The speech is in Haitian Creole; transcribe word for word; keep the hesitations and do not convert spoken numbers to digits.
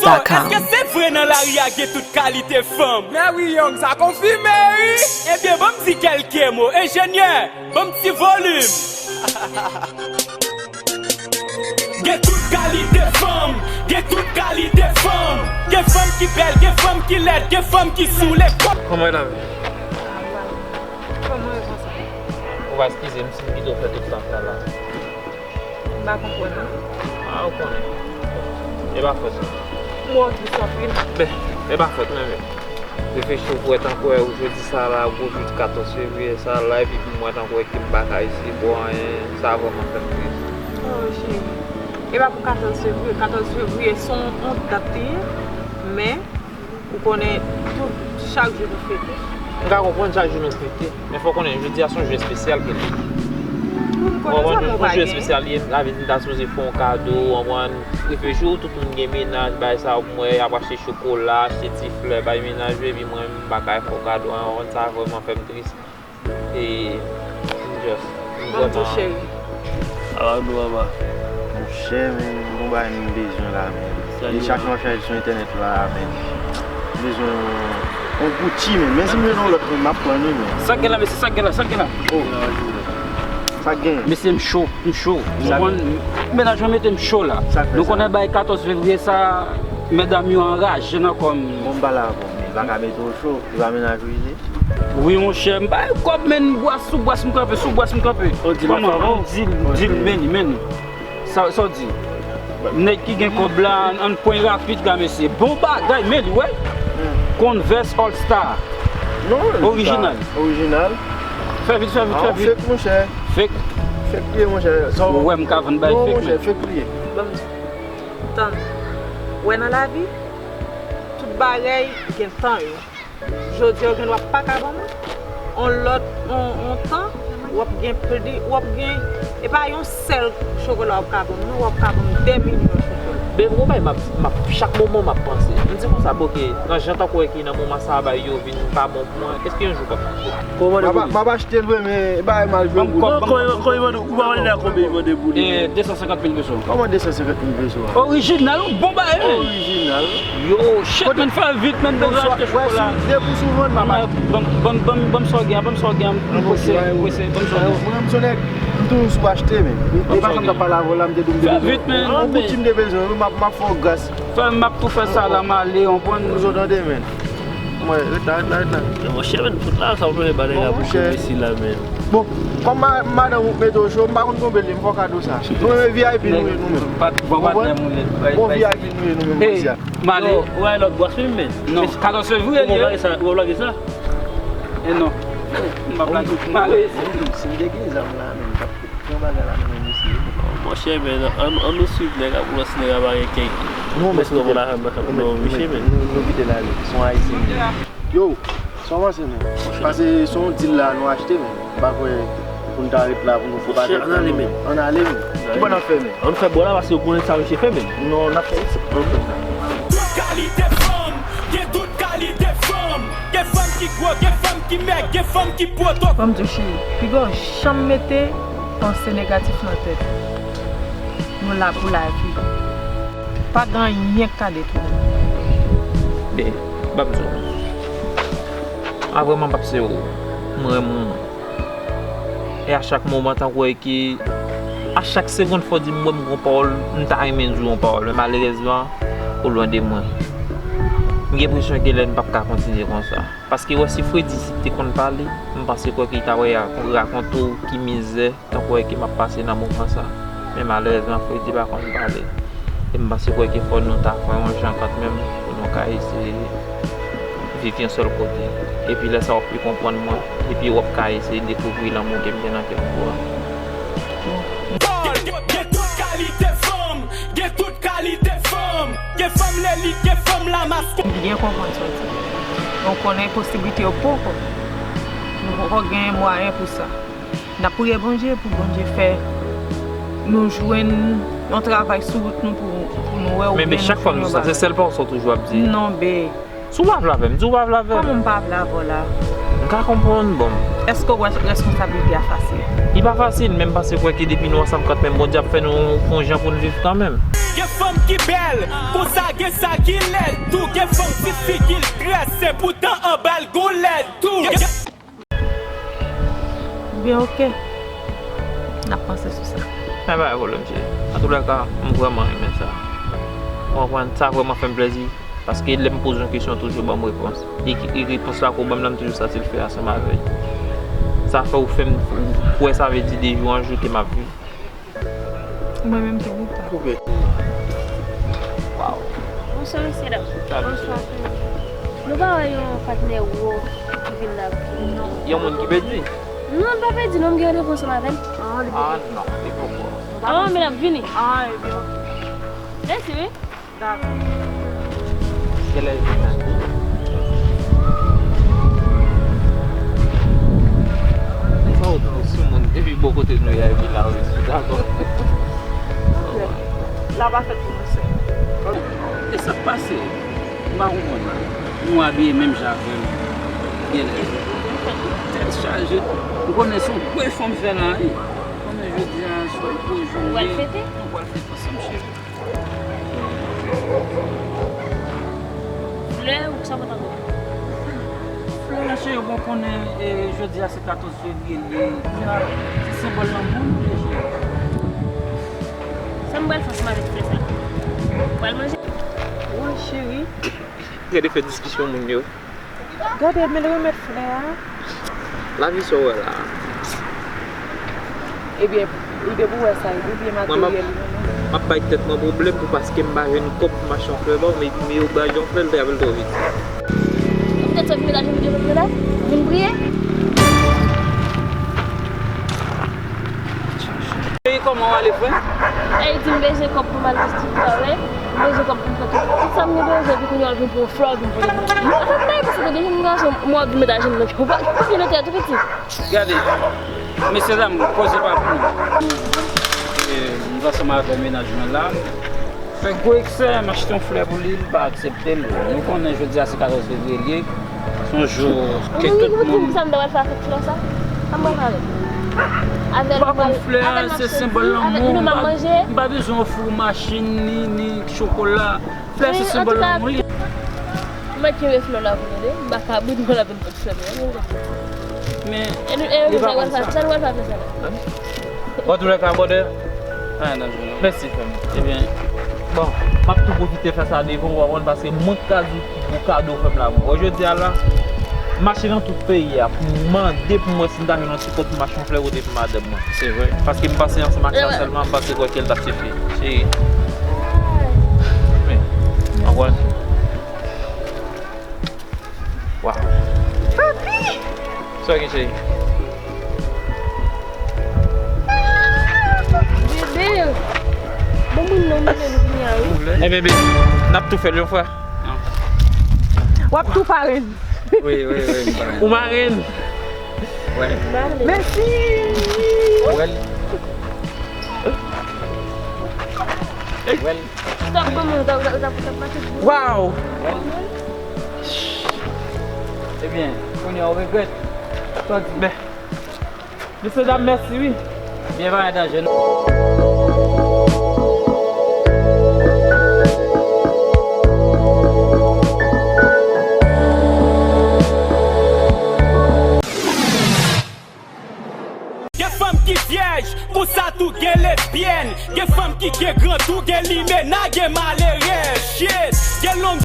Èske se vre nan lari a gen tout kalite fanm? Mè wi, Young, sa konfime, wi. Ebyen, ban m di kèlke mo. Enjenyè, ban m ti volim. Gen tout kalite fanm, gen tout kalite fanm. Gen fanm ki bèl, gen fanm ki lèd, gen fanm ki soule. Kòman w ye, lavi? Kòman w ye konsa? Ou va eskize m si m kite w fè tout tan sa la. M pa konprann, non. A, ou konnen. E pa fòt mwen. Mwen tris anpil. Ben, e pa fòt mwen menm. Reflechi w pou wè tankou wè ou jodi sa la, gwo jou katòz fevriye sa la, epi pou m wè tankou wè ke m pa ka eseye ba w anyen, sa vrèman fè m tris. Oh, cheri. E pa pou katòz fevriye. Katòz fevriye se yon, yon dat li ye, men ou konnen tout, chak jou nou fete. M ka konprann chak jou nou fete, men fò w konnen jodi a se yon jou espesyal ke l ye. Ou konprann, yon jou espesyal li ye, sa vle di m ta sipoze fè yon kado, w konprann, reflechi w, tout moun gen mennaj, bagay sa yo, m wè y ap achte chokola, achte ti flè, bay mennaj yo, epi mwen menm m pa ka fè w kado, w konprann, sa vrèman fè m tris. E m just, m vrèman. Ban m di w, cheri. Ala nou, papa. Monchè, men, gon bagay m bezwen la, men. Li chache yon chaj sou entènèt la, men. M bezwen yon Gucci, men. Men si m jwenn yon lòt, men, m ap pran li, men. Sa k gen la, mesye, sa k gen la, sa k gen la? Oh. Sa k gen? Mesye, m cho, m cho. Ou konprann, mennaj mwen mete m cho la. Nou konnen bay katòz fevriye sa, medam yo anraje nan kò m. Bon, m pale avè w, men m pa ka mete w cho. Li pa mennaj ou li ye? Wi, monchè, m bay kòb, men, bwas sou bwas m kanpe, sou bwas m kanpe. Kòman? Di l, di l, men li, men li. Sa, sa w di? Nèg ki gen kòb la, ann pwen rapid la, mesye. Bon bagay, men li, wè. Converse All Star. Orijinal. Orijinal. Fè vit, fè vit, fè vit. Fake, monchè. Fake. Fake li ye, monchè. Ou wè m ka vann bay fake, men. Non, monchè, fake li ye. Bon, tann. Ou wè nan lavi, tout bagay gen tan yo. Jodi a, ou gen dwa pa ka ban mwen. On lòt, on, on tan, w ap gen pli, w ap gen, e pa yon sèl chokola w ap ka ban m, non, w ap ka ban m de milyon chokola. Ben, m gon bagay m ap, m ap, chak moman m ap panse. M di konsa, bon, ke nan jan tankou wè ki nan moman sa a, bagay yo vin pa bon pou mwen, èske yon jou p ap chanje? M ap, m ap achte l vre, men bagay mal jwe bout. Kòman, kòman, kòman, ou pa wè nan konbyen li mande pou li? E, de san senkant mil peso. Kòman de san senkant mil peso a? Orijinal, yon bon bagay, wi. Orijinal. Yo, shit, men, fè vit, men, bezwen achte chokola. Depi sou vann, m ap achte. Ban m, ban m, ban m, ban m sa w gen an, ban m sa w gen an, m prese, m prese, ban m sa w gen an. Mwen menm se nèg, m toujou sou achte, men. E pa sa m t ap pale avè w la, m te di w m te bezwen. Fè vit, men. Yon Gucci m te bezwen, wi, m ap, m ap fè w gras. Fè, m ap tou fè sa la, m ale, w konprann? Ou zo tande, men. Mwen, ret la, ret la, ret la. Men monchè, men, fout la, sa w plonje ba nèg la pou imbécile la, men. Bon, kòm ma-, madanm ou mete w cho, m pa konn konbyen li, m fè w kado sa. Nou menm V I P nou ye, nou menm. Bon, V I P nou ye, nou menm, mesye. M ale. Ou bay lòt bwas, wi, men. Non, katòz fevriye li ye. Ou pa lage sa, ou pa lage sa? E non. M pa lage, m ale. Si m te gen zam la, men, m t ap pran bagay la nan men misye. Monchè, men, ann, ann nou swiv nèg la pou wè si nèg la pa gen kèk. Non, men, non, misye, men. Nou, nou kite l ale. Se yon Ayisyen li ye. Yo, sa w panse, men? Pase se yon deal la nou achte, men. M pa kwè pou n ta ret la pou nou fè pa tèt. Ann ale, men. Ann ale, men. Ki bò n ap fè, men? Ann fè bò la, pase ou konnen sa misye fè, men. Non, n ap fè isit. Ann fè sa. Tout kalite fanm, gen tout kalite fanm. Gen fanm ki gwo, gen fanm ki mèg, gen fanm ki pwoto. Ban m di w, cheri, piga w janm mete panse negatif nan tèt. Nou la pou lavi. Pa gen anyen k ka detwi nou. Ben, m ap di w. A, vrèman, pap, se ou. M renmen w. E a chak moman, tankou wè ke a chak segonn, fò w di m, mwen, m gon pawòl, m ta renmen di w yon pawòl, men malerezman, ou lwen de mwen. M gen enpresyon ke lè n p ap ka kontinye konsa. Paske wè, si Fredi te konn pale, m panse kwè ke li ta wè rakonte w ki mizè, tankou wè ke m ap pase nan moman sa. Men malerezman, Fredi pa konn pale. E m panse kwè ke fò nou ta fè yon jan kanmenm pou nou ka eseye viv yon sèl kote. Epi lè sa w ap pi konprann mwen, epi w ap ka eseye dekouvri lanmou ke m gen nan kè m pou ou a. Gen tout kalite fanm, gen tout kalite fanm, gen fanm lelit, gen fanm lamas. M byen konprann sa w di. Donk, konnen posiblite yo poko. Nou poko gen mwayen pou sa. N ap priye Bondye pou Bondye fè nou jwenn yon travay sou wout nou pou, pou nou wè oubyen nou jwenn yon bagay. Men, men chak fwa m di sa, se sèl pawòl sa w toujou ap di. Non, be. Si w pa vle avè m, di w pa vle avè m. Kòman m pa vle avè w la? M ka konprann, bon. Èske w wè responsablite a fasil? Li pa fasil, men m panse kwè ke depi nou ansanm kanmenm, Bondye ap fè nou fè yon jan pou n viv kanmenm. Gen fanm ki bèl, konsa gen sa ki lèd tou. Gen fanm ti figi l trè sen, poutan anba l gon lèd tou. Byen, oke. N ap panse sou sa. Sa pa gen pwoblèm, cheri. Antoulèka, m vrèman renmen sa. Ou konprann? Sa vrèman fè m plèzi. Paske lè m poze yon kesyon, toujou ban m repons. E, e repons la ke w ban m nan, m toujou santi l fè ansanm avè l. Sa fè w fè m, ou kwè sa vle di de jou an jou ke m ap viv. Mwen menm tou, wi, pa. Koupe. Waw. Bonswa, mesye dam. Sa, mesye. Bonswa, frè. Nou pa wè yon patnè wo ki vin la? Non. Yon moun ki pèdi? Non, l pa pèdi, non, m gen randevou ansanm avè l. Ah, non, li poko. Ah, men l ap vini. Ah, ebyen, ok. Mèsi, wi. Dakò. Genlè l vin tande. Sa w tou sou moun, epi bò kote nou ye a, epi la w sou dakò. La pa fèt pou nou sèl. E sa k pase? M pa konprann. Nou abiye menm jan avè m. Genlè. Tèt chaje. M konnen se yon gwo efò m fè la, wi. M konnen jodi a, se yon gwo jou. Nou pral fete? Nou pral fete ansanm, cheri. Flè ou sa pote ankò? Flè, cheri, bon, konnen, e, jodi a se katòz fevriye l ye. Flè a, se senbòl lanmou nou ye, cheri. Sa m pral fè ansanm avèk flè sa? Pral manje? Wi, cheri. Gade fè diskisyon moun yo. Gade, men l remèt flè a. Lavi sa w wè la. Ebyen, ou depi w wè sa, ou byen materyèl li menm. M ap bay tèt mwen pwoblèm pou paske m pa jwenn kòb pou m achte yon flè ba w, men, men yo ba l yon flè, l te avè l twò vit. Ou tèt sot vin mete ajenou devan flè la? Vin priye? Cheri, kòman w ale, frè? E, li di m bezwen kòb pou m al nan estidyo a, wi. M bezwen kòb pou m fè tout, tout sa m gen bezwen, epi kounye a w vin pran flè, w vin pote pou mwen. Mwen, anfèt, m pa gen pou sa, de jèn gason, mwen w ap vin met ajenou nan pye w. Ou pa, ou pa gen lotè tou piti. Gade, mesye dam, koze pa pou nou. E, m ansanm avè mennaj mwen la. Fè gwo eksè, m achte yon flè pou li, li pa aksepte l. Nou konnen jodi a se katòz fevriye l ye. Se yon jou ke tout moun. Sa m ta pral fè avèk flè sa? Sa m pral fè avè l? Avè l, m pral, avè l m ap soti, avè l nou m ap manje. M pa bezwen ofri w machin, ni, ni chokola. Flè se senbòl lanmou li. M mèt kenbe flè la pou nou de. M pa kabrit mwen la vin pot flè mwen. Men, e nou, e nou, sa nou pral fè, sa nou pral fè avè sa la? Bon, antoulèka, brother. Anyen danje, non. Mèsi, frè m. Ebyen, bon, m ap tou pwofite fè sa devan w, w konprann, paske mwen k ka di w ki gwo kado w fè m la. Bon, jodi a la, m mache nan tout peyi a pou m mande pou m wè si m ta jwenn yon ti kòb pou m achte yon flè pote pou madanm mwen. Se vre. Paske m panse ansanm ak sa sèlman, m panse kwè ke l t ap sifri. Cheri. Men, anprann. Waw. Papi! Sa w gen, cheri? Bebe! Bon moun non, mwen menm kounye a, wi. Ebyen, bebe, n ap tou fè l yon fwa. W ap tou parenn. Wi, wi, wi, m parenn. Ou marenn. Wè. Mèsi. Wè. Wè. Stop, bon, ou t ap, ou t ap, ou t ap, ou t ap mache. Waw! Ebyen, kounye a w regrèt. Sa w di? Men, mesye dam, mèsi wi. Byen pa gen danje non. Gen fanm ki vyèj, konsa tou gen lesbyèn. Gen fanm ki gen gran tou, gen limena, gen malerèz. Shit, gen long